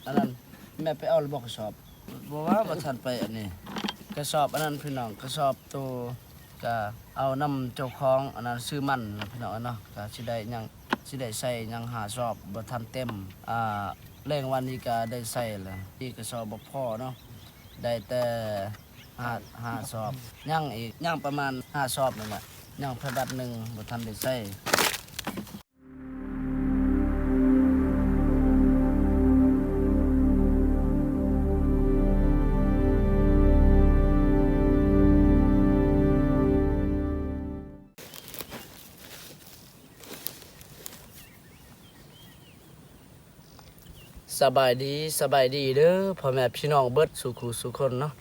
ອັນນັ້ນ ແມ່ໄປເອົາລະບໍ່ກະສອບ? ບໍ່ວ່າ ບໍ່ທັນໄປອັນນີ້ ກະສອບອັນນັ້ນພີ່ນ້ອງ ກະສອບໂຕ ກະເອົານຳເຈົ້າຂອງອັນນັ້ນ ຊື້ມັນລະພີ່ນ້ອງເນາະ ກະຊິໄດ້ຫຍັງ ຊິໄດ້ໃສ່ຫຍັງຫ້າສອບ ບໍ່ທັນເຕັມ ອ່າ ແລງວານນີ້ກະໄດ້ໃສ່ລະ ອີກກະສອບບໍ່ພໍເນາະ ໄດ້ແຕ່ຫ້າ ຫ້າສອບ ຍັງອີກ ຍັງປະມານຫ້າສອບນີ້ແຫຼະ ຍັງພະບັດໜຶ່ງບໍ່ທັນໄດ້ໃສ່. ສະບາຍດີ ສະບາຍດີເດີພໍ່ແມ່ພີ່ນ້ອງເບິດສູ່ຄູ່ສູ່ຄົນເນາະ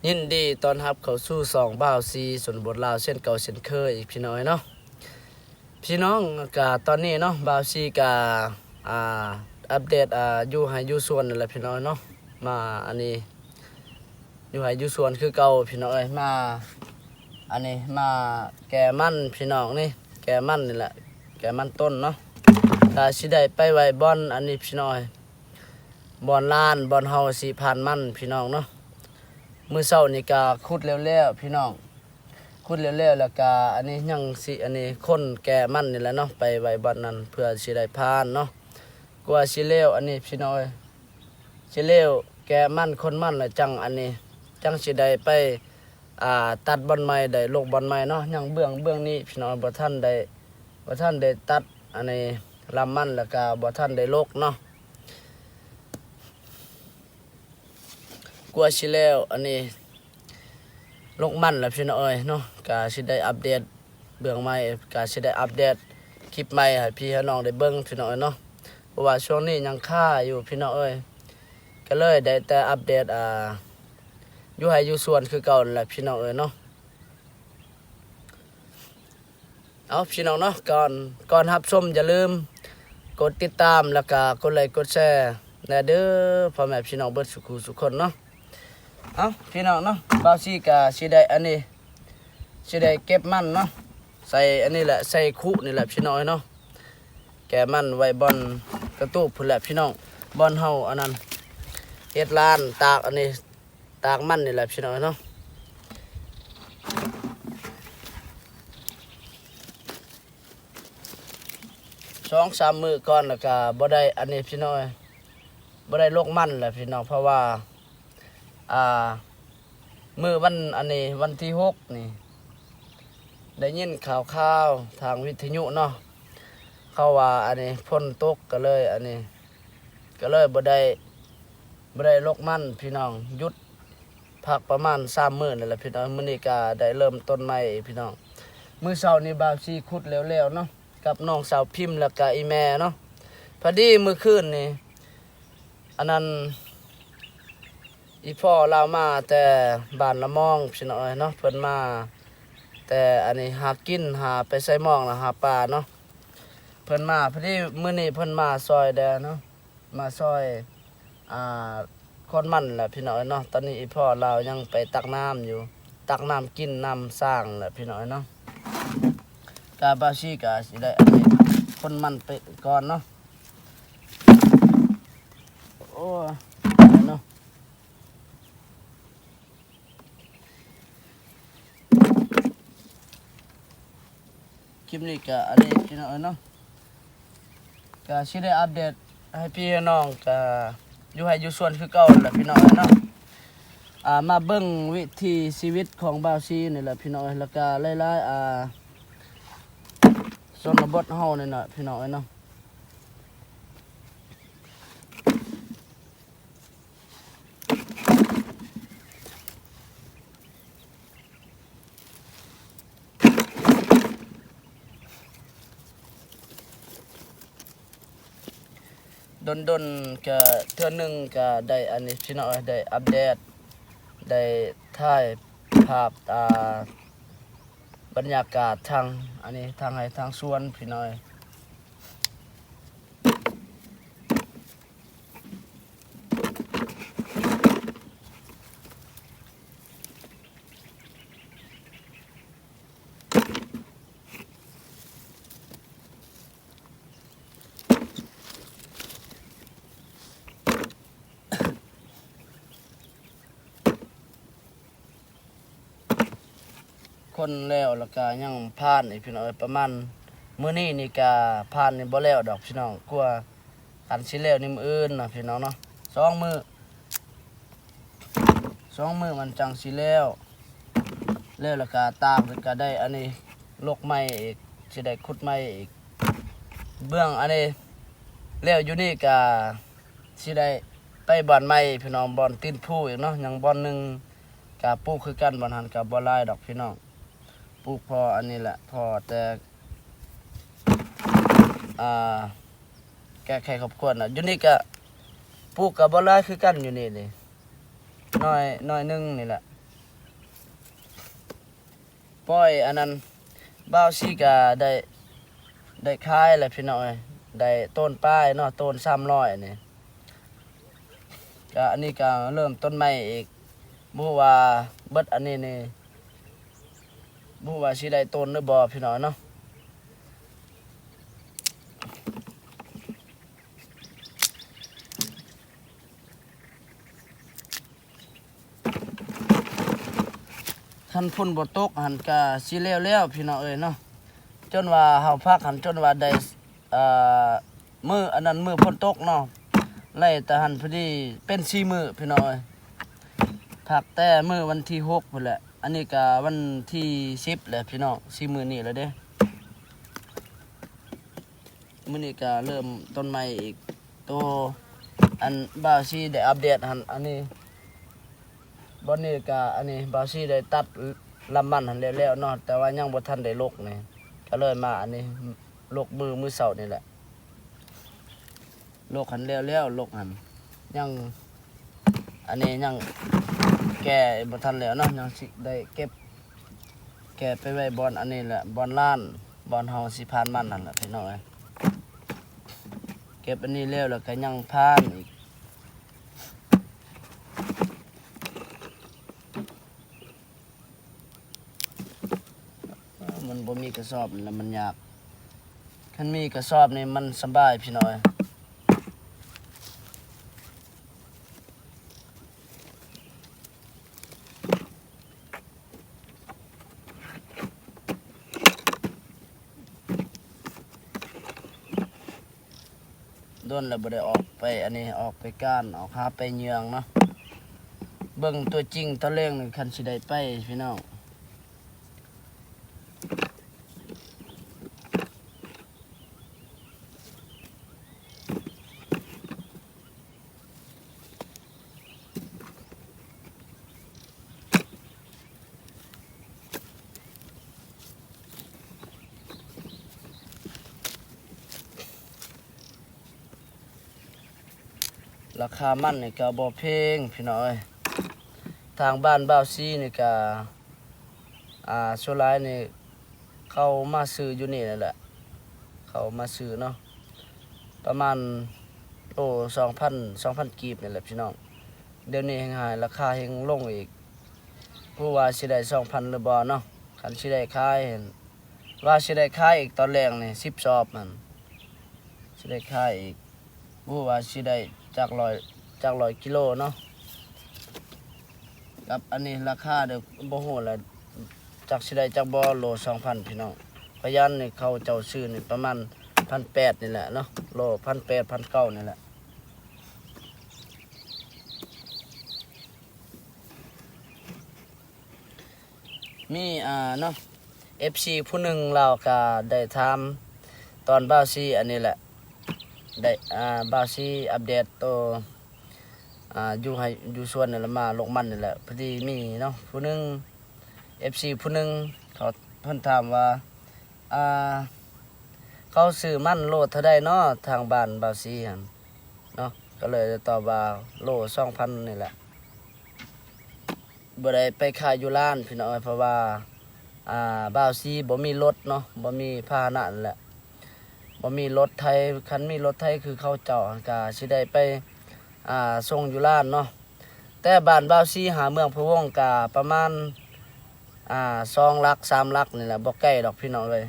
ຍິນດີຕ້ອນຮັບເຂົ້າສູ່ຊ່ອງບ່າວຊີຊົນນະບົດລາວ ເຊັ່ນເກົ່າເຊັ່ນເຄີຍອີກພີ່ນ້ອງເອີຍເນາະ. ພີ່ນ້ອງ ກະຕອນນີ້ເນາະ ບ່າວຊີກະ ອ່າ ອັບເດດ ອ່າ ຢູ່ໄຮ່ຢູ່ສວນນີ້ແຫຼະພີ່ນ້ອງເນາະ ມາອັນນີ້ ຢູ່ໄຮ່ຢູ່ສວນຄືເກົ່າພີ່ນ້ອງເອີຍ ມາອັນນີ້ ມາແກ່ມັນພີ່ນ້ອງນີ້ ແກ່ມັນນີ້ແຫຼະ ແກ່ມັນຕົ້ນເນາະ ກະຊິໄດ້ໄປໄວ້ບ່ອນອັນນີ້ພີ່ນ້ອງເອີຍ ບ່ອນລານ ບ່ອນເຮົາຊິຜ່ານມັນພີ່ນ້ອງເນາະ. ມື້ເຊົ້ານີ້ກະຂຸດແລ້ວໆ ພີ່ນ້ອງ ຂຸດແລ້ວໆ ແລ້ວກະອັນນີ້ຍັງຊິອັນນີ້ ຂົນແກ່ມັນນີ້ແຫຼະເນາະ ໄປໄວ້ບ່ອນນັ້ນ ເພື່ອຊິໄດ້ຜ່ານເນາະ ກວ່າຊິແລ້ວອັນນີ້ພີ່ນ້ອງເອີຍ ຊິແລ້ວແກ່ມັນຂົນມັນແລ້ວຈັ່ງອັນນີ້ ຈັ່ງຊິໄດ້ໄປ ອ່າ ຕັດບ່ອນໃໝ່ ໄດ້ລົກບ່ອນໃໝ່ເນາະ ຍັງເບື້ອງ ເບື້ອງນີ້ພີ່ນ້ອງ ບໍ່ທັນໄດ້ ບໍ່ທັນໄດ້ຕັດອັນນີ້ລຳມັນ ແລ້ວກະບໍ່ທັນໄດ້ລົກເນາະ. ກວ່າຊິແລ້ວອັນນີ້ ລົກມັນລະພີ່ນ້ອງເອີຍເນາະ ກະຊິໄດ້ອັບເດດເບື້ອງໃໝ່ ກະຊິໄດ້ອັບເດດຄລິບໃໝ່ໃຫ້ພີ່ໃຫ້ນ້ອງໄດ້ເບິ່ງພີ່ນ້ອງເອີຍເນາະ ເພາະວ່າຊ່ວງນີ້ຍັງຄາຢູ່ພີ່ນ້ອງເອີຍ ກະເລີຍໄດ້ແຕ່ອັບເດດ ອ່າ ຢູ່ໄຮ່ຢູ່ສວນຄືເກົ່ານັ້ນແຫຼະພີ່ນ້ອງເອີຍເນາະ. ເອົາພີ່ນ້ອງເນາະ ກ່ອນ ກ່ອນຮັບຊົມຢ່າລືມກົດຕິດຕາມ ແລ້ວກະກົດໄລກົດແຊແດ່ເດີ ພໍ່ແມ່ພີ່ນ້ອງເບິດສູ່ຄູ່ສູ່ຄົນເນາະ. ເອົາພີ່ນ້ອງເນາະ ບ່າວຊີກະຊິໄດ້ອັນນີ້ ຊິໄດ້ເກັບມັນເນາະ ໃສ່ອັນນີ້ແຫຼະ ໃສ່ຄຸນີ້ແຫຼະພີ່ນ້ອງເອີຍເນາະ ແກ່ມັນໄວ້ບ່ອນກະຕູບພຸ້ນແຫຼະພີ່ນ້ອງ ບ່ອນເຮົາອັນນັ້ນ ເຮັດລານຕາກອັນນີ້ ຕາກມັນນີ້ແຫຼະພີ່ນ້ອງເນາະ. ສອງສາມມື້ກ່ອນແລ້ວກະບໍ່ໄດ້ອັນນີ້ພີ່ນ້ອງ ບໍ່ໄດ້ລົກມັນແຫຼະພີ່ນ້ອງ ເພາະວ່າ ອ່າ ມື້ວັນອັນນີ້ ວັນທີຫົກນີ້ ໄດ້ຍິນຂ່າວຄາວທາງວິທະຍຸເນາະ ເຂົາວ່າອັນນີ້ຝົນຕົກ ກະເລີຍອັນນີ້ ກະເລີຍບໍ່ໄດ້ ບໍ່ໄດ້ລົກມັນພີ່ນ້ອງ ຢຸດພັກປະມານສາມມື້ນີ້ແຫຼະພີ່ນ້ອງ. ມື້ນີ້ກະໄດ້ເລີ່ມຕົ້ນໃໝ່ພີ່ນ້ອງ. ມື້ເຊົ້ານີ້ບ່າວຊີຂຸດແລ້ວໆເນາະ ກັບນ້ອງສາວພິມ ແລ້ວກະອີ່ແມ່ເນາະ. ພໍດີມື້ຄືນນີ້ ອັນນັ້ນ ອີ່ພໍ່ລາວມາແຕ່ບ້ານລະມອງພີ່ນ້ອງເອີຍເນາະ ເພິ່ນມາແຕ່ອັນນີ້ ຫາກິນ ຫາໄປໃສ່ມອງ ແລ້ວຫາປາເນາະ. ເພິ່ນມາພໍດີ ມື້ນີ້ເພິ່ນມາຊ່ອຍແດ່ເນາະ ມາຊ່ອຍ ອ່າ ຂົນມັນແຫຼະພີ່ນ້ອງເອີຍເນາະ. ຕອນນີ້ອີ່ພໍ່ລາວຍັງໄປຕັກນ້ຳຢູ່ ຕັກນ້ຳກິນນ້ຳສ້າງແຫຼະພີ່ນ້ອງເອີຍເນາະ. ກະບ່າວຊີກະຊິໄດ້ອັນນີ້ ຂົນມັນໄປກ່ອນເນາະ. ໂອ້ຍ ເນາະ ຄລິບນີ້ກະອັນນີ້ພີ່ນ້ອງເອີຍເນາະ ກະຊິໄດ້ອັບເດດໃຫ້ພີ່ໃຫ້ນ້ອງ ກະຢູ່ໄຮ່ຢູ່ສວນຄືເກົ່າແຫຼະພີ່ນ້ອງເອີຍເນາະ. ອ່າ ມາເບິ່ງວິຖີຊີວິດຂອງບ່າວຊີນີ້ແຫຼະພີ່ນ້ອງເອີຍ ແລ້ວກະຫຼາຍໆ ອ່າ ຊົນນະບົດເຮົານີ້ນະພີ່ນ້ອງເອີຍເນາະ. ດົນໆກະເທື່ອໜຶ່ງກະໄດ້ອັນນີ້ພີ່ນ້ອງເອີຍ ໄດ້ອັບເດດ ໄດ້ຖ່າຍພາບ ອ່າ ບັນຍາກາດທາງອັນນີ້ ທາງໄຮ່ທາງສວນພີ່ນ້ອງເອີຍ. ເ ຄົນແລ້ວ ແລ້ວກະຍັງຜ່ານອີກພີ່ນ້ອງເອີຍ. ປະມານມື້ນີ້ນີ້ກະຜ່ານນີ້ບໍ່ແລ້ວດອກພີ່ນ້ອງ ກວ່າຄັນຊິແລ້ວນີ້ມື້ອື່ນນະພີ່ນ້ອງເນາະ. ສອງມື້ ສອງມື້ມັນຈັ່ງຊິແລ້ວ. ແລ້ວ ແລ້ວກະຕາກ ແລ້ວກະໄດ້ອັນນີ້ ລົກໃໝ່ອີກ ຊິໄດ້ຂຸດໃໝ່ອີກ. ເບື້ອງອັນນີ້ແລ້ວຢູ່ນີ້ກະຊິໄດ້ໄປບ່ອນໃໝ່ພີ່ນ້ອງ ບ່ອນຕີນພູອີກເນາະ. ຍັງບ່ອນໜຶ່ງກະປູກຄືກັນ ບ່ອນຫັ້ນກະບໍ່ຫຼາຍດອກພີ່ນ້ອງ ປູກພໍອັນນີ້ແຫຼະ ພໍແຕ່ ອ່າ ແກ້ໄຂຄອບຄົວນະ. ຢູ່ນີ້ກະປູກກະບໍ່ຫຼາຍຄືກັນ ຢູ່ນີ້ນີ້ ໜ້ອຍ ໜ້ອຍໜຶ່ງນີ້ແຫຼະ. ປ່ອຍອັນນັ້ນ ບ່າວຊີກະໄດ້ ໄດ້ຂາຍແລ້ວພີ່ນ້ອງເອີຍ ໄດ້ໂຕນປາຍເນາະ ໂຕນສາມຮ້ອຍນີ້. ກະອັນນີ້ກະເລີ່ມຕົ້ນໃໝ່ອີກ ບໍ່ຮູ້ວ່າເບິດອັນນີ້ນີ້ ບໍ່ຮູ້ວ່າຊິໄດ້ໂຕນຫຼືບໍ່ພີ່ນ້ອງເນາະ. ຄັນຝົນບໍ່ຕົກຫັ້ນກະຊິແລ້ວແລ້ວພີ່ນ້ອງເອີຍເນາະ. ຈົນວ່າເຮົາພັກຫັ້ນ ຈົນວ່າໄດ້ ເອີ ມື້ອັນນັ້ນມື້ຝົນຕົກເນາະ ໄລ່ແຕ່ຫັ້ນພໍດີເປັນສີ່ມື້ພີ່ນ້ອງເອີຍ. ພັກແຕ່ມື້ວັນທີຫົກພຸ້ນແຫຼະ ອັນນີ້ກະວັນທີສິບແລ້ວພີ່ນ້ອງ ສີ່ມື້ນີ້ແລ້ວເດ້. ມື້ນີ້ກະເລີ່ມຕົ້ນໃໝ່ອີກ ໂຕອັນບ່າວຊີໄດ້ອັບເດດຫັ້ນ ອັນນີ້ ບ່ອນນີ້ກະອັນນີ້ບ່າວຊີໄດ້ຕັດລຳມັນຫັ້ນແລ້ວໆເນາະ ແຕ່ວ່າຍັງບໍ່ທັນໄດ້ລົກນີ້ ກະເລີຍມາອັນນີ້ ລົກມື້ ມື້ເຊົ້ານີ້ແຫຼະ. ລົກຫັ້ນແລ້ວໆ ລົກຫັ້ນຍັງ ອັນນີ້ຍັງແກ່ບໍ່ທັນແລ້ວເນາະ ຍັງຊິໄດ້ເກັບ ແກ່ໄປໄວ້ບ່ອນອັນນີ້ແຫຼະ ບ່ອນລານ ບ່ອນເຮົາຊິຜ່ານມັນຫັ້ນແຫຼະພີ່ນ້ອງເອີຍ. ເກັບອັນນີ້ແລ້ວ ແລ້ວກະຍັງຜ່ານອີກ. ມັນບໍ່ມີກະສອບນີ້ລະມັນຍາກ ຄັນມີກະສອບນີ້ມັນສະບາຍພີ່ນ້ອງເອີຍ. ດົນແລ້ວບໍ່ໄດ້ອອກໄປອັນນີ້ ອອກໄປການ ອອກຫາໄປເຫຍື່ອງເນາະ. ເບິ່ງຕົວຈິງຕອນແລງນີ້ ຄັນຊິໄດ້ໄປພີ່ນ້ອງ. ລາຄາມັນນີ້ກະບໍ່ແພງພີ່ນ້ອງເອີຍ. ທາງບ້ານບ່າວຊີນີ້ກະ ອ່າ ສ່ວນຫຼາຍນີ້ເຂົາມາຊື້ຢູ່ນີ້ແຫຼະ ເຂົາມາຊື້ເນາະ ປະມານໂລສອງພັນ ສອງພັນກີບນີ້ແຫຼະພີ່ນ້ອງ. ດຽວນີ້ແຮ່ງຫາຍ ລາຄາແຮ່ງລົງອີກ ບໍ່ຮູ້ວ່າຊິໄດ້ສອງພັນຫຼືບໍ່ເນາະ. ຄັນຊິໄດ້ຂາຍ ວ່າຊິໄດ້ຂາຍອີກຕອນແລງນີ້ ສິບສອບຫັ້ນ ຊິໄດ້ຂາຍອີກ ບໍ່ຮູ້ວ່າຊິໄດ້ຈັກຮ້ອຍ ຈັກຮ້ອຍກິໂລເນາະ. ກັບອັນນີ້ລາຄາເດີ ບໍ່ຮູ້ລະ ຈັກຊິໄດ້ຈັກບໍ່ ໂລສອງພັນພີ່ນ້ອງ. ພະຍານນີ້ເຂົາເຈົ້າຊື້ນີ້ປະມານພັນແປດນີ້ແຫຼະເນາະ ໂລພັນແປດ ພັນເກົ້ານີ້ແຫຼະ. ມີ ອ່າ ເນາະ ເອັຟຊີຜູ້ໜຶ່ງລາວກະໄດ້ຖາມຕອນບ່າວຊີອັນນີ້ແຫຼະ ໄດ້ ອ່າ ບ່າວຊີອັບເດດໂຕ ອ່າ ຢູ່ໄຮ່ຢູ່ສວນນີ້ແຫຼະ ມາລົກມັນນີ້ແຫຼະ. ພໍດີມີເນາະ ຜູ້ໜຶ່ງ ເອັຟຊີຜູ້ໜຶ່ງ ເຂົາ ເພິ່ນຖາມວ່າ ອ່າ ເຂົາຊື້ມັນໂລເທົ່າໃດເນາະ ທາງບ້ານບ່າວຊີຫັ້ນເນາະ. ກະເລີຍໄດ້ຕອບວ່າໂລສອງພັນນີ້ແຫຼະ. ບໍ່ໄດ້ໄປຂາຍຢູ່ລານພີ່ນ້ອງເອີຍ ເພາະວ່າ ອ່າ ບ່າວຊີບໍ່ມີລົດເນາະ ບໍ່ມີພາຫະນະນັ້ນແຫຼະ ບໍ່ມີລົດໄຖ. ຄັນມີລົດໄຖຄືເຂົາເຈົ້າຫັ້ນກະຊິໄດ້ໄປ ອ່າ ສົ່ງຢູ່ລານເນາະ. ແຕ່ບ້ານບ່າວຊີຫາເມືອງພະວົງກະປະມານ ອ່າ ສອງຫຼັກ ສາມຫຼັກນີ້ແຫຼະ ບໍ່ໄກດອກພີ່ນ້ອງເອີຍ.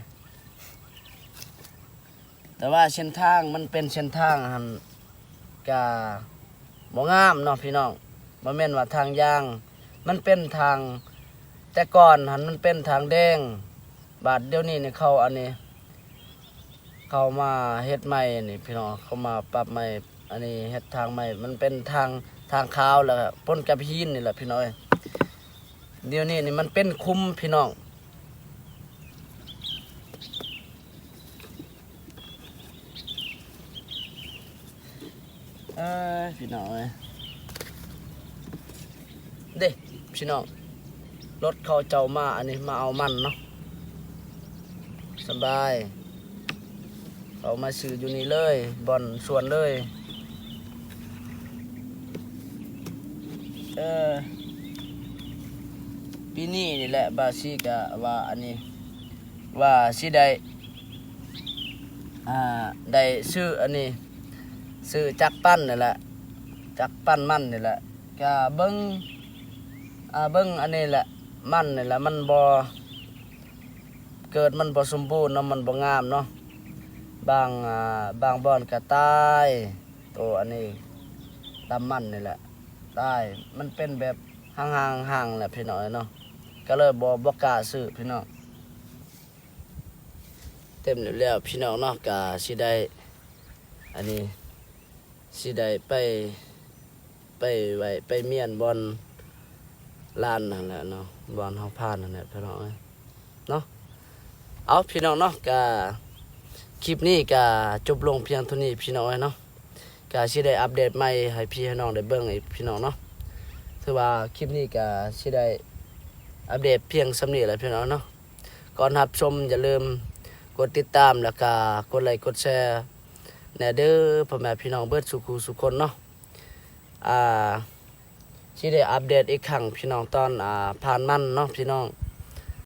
ແຕ່ວ່າເສັ້ນທາງມັນເປັນເສັ້ນທາງຫັ້ນກະບໍ່ງາມເນາະພີ່ນ້ອງ. ບໍ່ແມ່ນວ່າທາງຢາງ ມັນເປັນທາງ ຕ່ກ່ອນຫັ້ນມັນເປັນທາງແດງ, ບາດດຽວນີ້ນີ້ເຂົາອັນນີ້ ເຂົາມາເຮັດໃໝ່ນີ້ພີ່ນ້ອງ, ເຂົາມາປັບໃໝ່ ອັນນີ້ເຮັດທາງໃໝ່ ມັນເປັນທາງ ທາງຂາວ ແລ້ວກໍປົນກັບຫີນນີ້ແຫຼະພີ່ນ້ອງເອີຍ. ດຽວນີ້ນີ້ມັນເປັນຂຸມພີ່ນ້ອງ. ເອີຍ ພີ່ນ້ອງເອີຍ ເດ້ ພີ່ນ້ອງ ລົດເຂົາເຈົ້າມາ ອັນນີ້ມາເອົາມັນເນາະ ສະບາຍ ເຂົາມາຊື້ຢູ່ນີ້ເລີຍ ບ່ອນສວນເລີຍ. ເອີ ປີນີ້ນີ້ແຫຼະ ບ່າວສີກະວ່າ ອັນນີ້ ວ່າຊິໄດ້ ອ່າ ໄດ້ຊື້ອັນນີ້ ຊື້ຈັກປັ່ນນີ້ແຫຼະ ຈັກປັ່ນມັນນີ້ແຫຼະ ກະເບິ່ງ ອ່າ ເບິ່ງອັນນີ້ແຫຼະ ມັນນີ້ແຫຼະ ມັນບໍ່ ເກີດມັນບໍ່ສົມບູນເນາະ ມັນບໍ່ງາມເນາະ ບາງ ອ່າ ບາງບ່ອນກະຕາຍ ໂຕອັນນີ້ ດຳມັນນີ້ແຫຼະ ຕາຍ ມັນເປັນແບບ ຫ່າງໆ ແຫຼະພີ່ນ້ອງເອີຍເນາະ ກໍເລີຍບໍ່ ບໍ່ກ້າຊື້ພີ່ນ້ອງ. ເຕັມແລ້ວພີ່ນ້ອງເນາະ ກະຊິໄດ້ ອັນນີ້ ຊິໄດ້ໄປ ໄປໄວ້ ໄປມ້ຽນບ່ອນລານຫັ້ນແຫຼະເນາະ ບ່ອນເຮົາຜ່ານຫັ້ນແຫຼະພີ່ນ້ອງເອີຍເນາະ. ເອົາ ພີ່ນ້ອງເນາະ ກະ ຄລິບນີ້ກະຈົບລົງພຽງເທົ່ານີ້ພີ່ນ້ອງເອີຍເນາະ. ກະຊິໄດ້ອັບເດດໃໝ່ໃຫ້ພີ່ໃຫ້ນ້ອງໄດ້ເບິ່ງອີກພີ່ນ້ອງເນາະ. ຖືວ່າຄລິບນີ້ກະຊິໄດ້ອັບເດດພຽງສ່ຳນີ້ແຫຼະພີ່ນ້ອງເນາະ. ກ່ອນຮັບຊົມຢ່າລືມກົດຕິດຕາມ ແລ້ວກະກົດໄລກົດແຊແດ່ເດີ ພໍ່ແມ່ພີ່ນ້ອງເບິດສູ່ຄູ່ສູ່ຄົນເນາະ. ອ່າ ຊິໄດ້ອັບເດດອີກຄັ້ງພີ່ນ້ອງ ຕອນ ອ່າ ຜ່ານມັນເນາະພີ່ນ້ອງ